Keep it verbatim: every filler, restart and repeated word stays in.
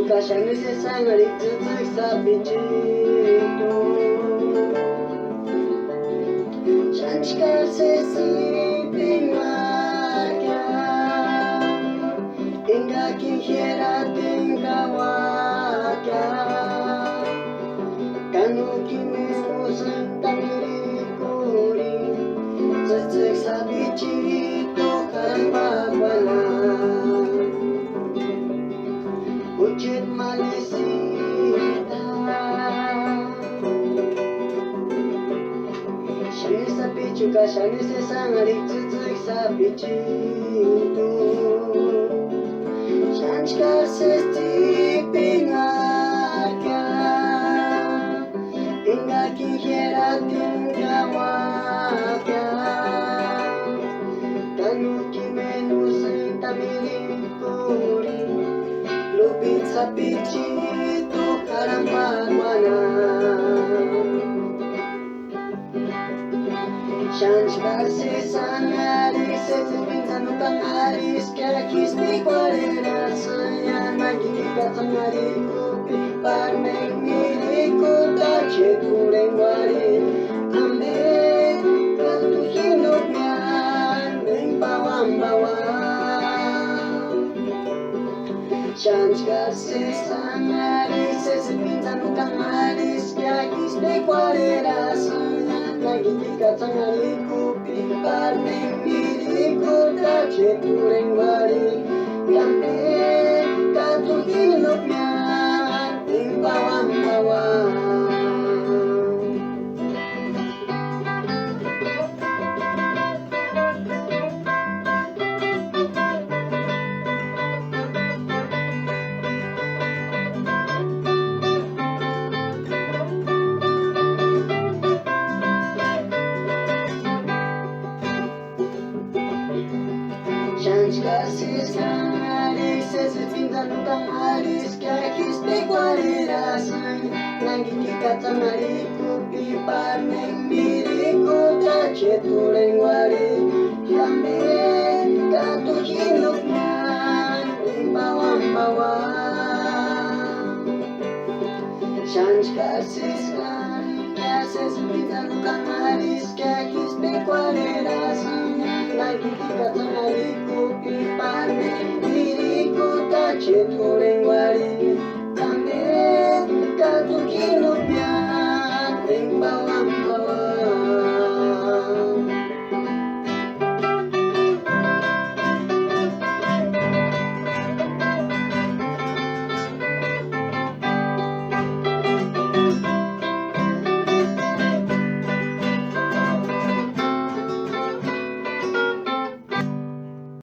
Ka xáni sési anharhikua tsïtsïki sapichitu. Xáni chkári sési p'inharhia, engakini jiáratini kauaka, ka nókini úsïnti tanirinkurhini tsïtsïki sapichitu jarhamuakuani. Jucheti ma ísïnti. Xáni sapichu ka xáni sési anharhikua tsïtsïki sapichitu. Xáni chkári sési tsípinharhia, engakini jiáratini kauaka, ka nókini úsïnti tanirinkurhini lupiti sapichitu jarhamuakuani. Xáni chkári sési anharhikua sési p'intsani úkani arhiska, ísï p'ikuarherasïnhani, náki tsikatsi anharhikupiri pármeni mirikuta acheti jurhenkuarhini. Ambe ka t'u ji no míani, enga pauani pauaka. Xáni chkári sési anharhikua sési p'intsani úkani arhiska, ísï p'ikuarherasïnhani, náki tsikatsi anharhikupiri pármeni mirikuta acheti jurhenkuarhini. Ambe ka t'u ji no míani, enga pauani pauaka. Xáni chkári sési anharhikua sési p'intsani úkani arhiska, ísï p'ikuarherasïnhani, náki tsikatsi anharhikupiri pármeni mirikuta acheti jurhenkuarhini. Ambe ka t'u ji no míani, enga pauani pauaka. Xáni chkári sési anharhikua sési p'intsani úkani arhiska, ísï p'ikuarherasïnhani, náki tsikatsi anharhikupiri pármeni mirikuta acheti jurhenkuarhini.